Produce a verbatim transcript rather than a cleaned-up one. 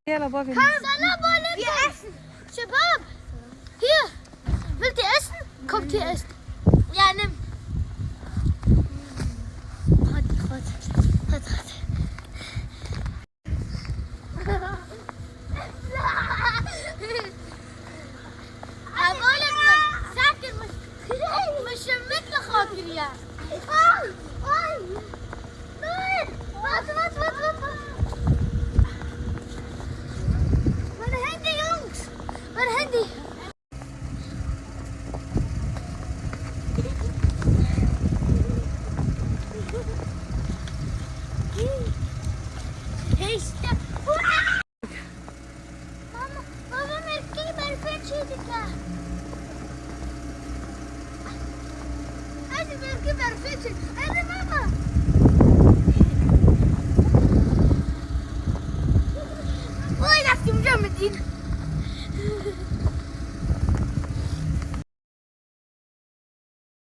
يلا بابي. Salam aleykum. Şebab. Hier. Wollt ihr essen? Kommt hier essen. Ja, nimm. Hadi, hadi. Hadi, hadi. Hevalek min, sakin min. Min şemik li xwe kiriye. Ay, ay. Dur. Wat, wat, wat, wat, wat. Wat hende, Jungs? Wat hende? Heşte. Mama, baba, mevki berfê çê dike. Ez mevki berfê çê. Hadi mama. Vay, nasıl yumuşak mı değil?